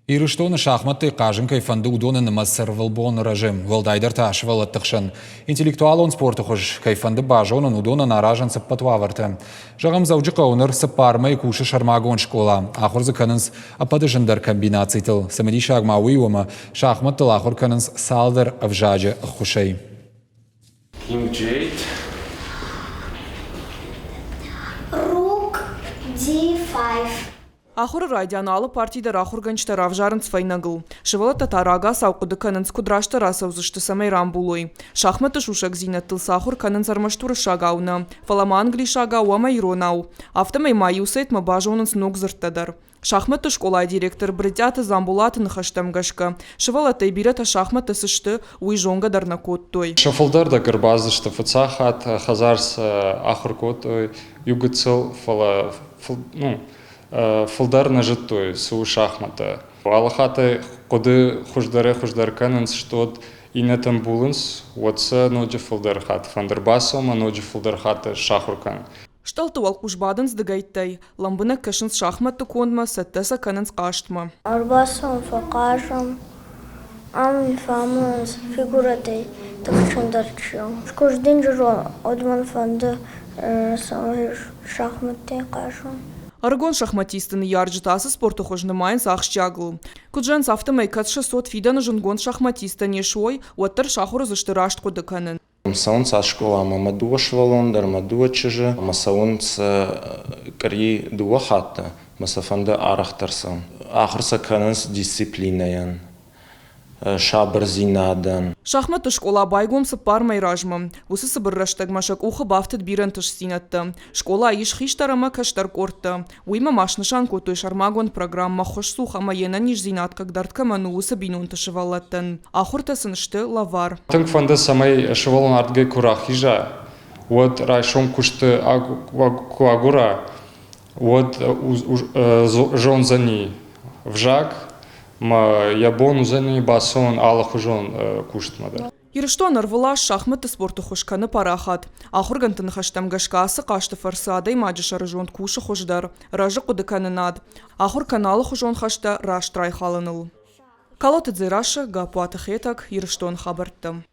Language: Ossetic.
Ирыстоны шахмӕттӕй хъазын кӕй фӕнды, уыдоны нымӕц ӕрвылбон рӕзы, уӕлдайдӕр та сывӕллӕтты хсӕн. Интеллектуалон спорты хуыз кӕй фӕнды базонын, уыдонӕн аразынц ӕппӕт уавӕртӕ. Зӕгъӕм, Дзӕуджыхъӕуы ныр цыппар мӕйы кусы сӕрмагонд скъола. Ахуыр дзы кӕнынц ӕппӕты зындӕр комбинацитыл. Цымыдисаг ма уый у, ӕмӕ шахмӕттыл ахуыр кӕнынц цалдӕр ӕвзаджы ӕххуысӕй. King Jade. Rook D5. Ахуыры райдиан алы парти дӕр ахуыргӕнджытӕ равзарынц фӕйнӕгыл. Сывӕллӕттӕ та рагацау хъуыды кӕнынц, куыд растдӕр ацӕудзысты, цӕмӕй рамбулой. Шахмӕтты сусӕгдзинӕдтыл сӕ ахуыр кӕнынц ӕрмӕст уырыссагау нӕ, фӕлӕ ма англисагау ӕмӕ иронау. Афтӕмӕй ма иу сетмӕ базонынц ног дзырдтӕ дӕр. Шахмӕтты скъолайы директор Брытъиаты Дзамболаты ныхӕстӕм гӕсгӕ, сывӕллӕттӕй бирӕтӕ шахмӕтты цы сты, уый зонгӕ дӕр нӕ кодтой. Сӕ фылдӕр дӕр ӕрбацыдысты фыццаг хатт, хӕдзар сӕ ахуыр кодтой иу гыццыл, фӕлӕ ну, фылдӕр нӕ зыдтой, цы у шахмӕттӕ. Алы хатт хъуыды хуыздӕрӕй-хуыздӕр кӕнынц, что иннӕтӕм булынц, уӕд сӕ ноджы фылдӕр хатт фӕндыр бацӕуын ӕмӕ ноджы фылдӕр хатт сахуыр кӕнын. Стъӕлтты уӕлхъус бадынц дыгӕйттӕй, лӕмбынӕг кӕсынц шахмӕтты кондмӕ, цӕттӕ сӕ кӕнынц хъазтмӕ. Ӕрбацӕуӕм, фӕхъазӕм, ам фӕамонынц фигурӕтӕй тыхджындӕр чи у. Куы сдынджыр уон, уӕд мӕн фӕнды, цӕмӕй шахмӕттӕй хъазон. Ӕрыгон шахматисты ныййарджытӕ ацы спорты хуыз нымайынц ахсджиагыл. Куыд зӕгъынц, афтӕмӕй кӕд сӕ цот фидӕны зындгонд шахматисттӕ не суой, уӕддӕр сахуыр уыдзысты раст хъуыды кӕнын. Цӕуынц ацы скъоламӕ мӕ дыууӕ сывӕллоны дӕр, мӕ дыууӕ чызджы ӕмӕ цӕуынц къуыри дыууӕ хатты ӕмӕ сӕ фӕнды арӕхдӕр цӕуын. Ахуыр сӕ кӕнынц дисциплинӕйӕн, сабырдзинадӕн. Шахмӕтты скъола байгом цыппар мӕй размӕ. Уыцы цыбыр рӕстӕгмӕ сӕ къухы бафтыд бирӕ ӕнтыстдзинӕдтӕ. Скъолайы ис хистӕр ӕмӕ кӕстӕр къордтӕ. Уыимӕ ма снысан кодтой сӕрмагонд программӕ ӕххуысцух ӕмӕ йе нӕниздзинад хъыгдард кӕмӕн у, уыцы бинонты сывӕллӕттӕн. Ахуыртӕ сын сты лӕвар. Тынг фӕнды, цӕмӕй сывӕллон ардыгӕй куы рахиза, уӕд райсом куысты куы агура, уӕд зондзӕни взаг, ӕмӕ йӕ бон уыдзӕни бацӕуын алыхуызон куыстмӕ дӕр. Ирыстон ӕрвылаз шахмӕтты спорты хуыз кӕны парахат. Ахуыргӕндты ныхӕстӕм гӕсгӕ ацы хъазты фӕрцы адӕймаджы сӕрызонд кусы хуыздӕр, рӕзы хъуыдыкӕнынад, ахуыр кӕны алыхуызон хӕстӕ раст райхалыныл. Калоты Дзерассӕ, Гаппуаты Хетӕг, Ирыстоны хабӕрттӕ.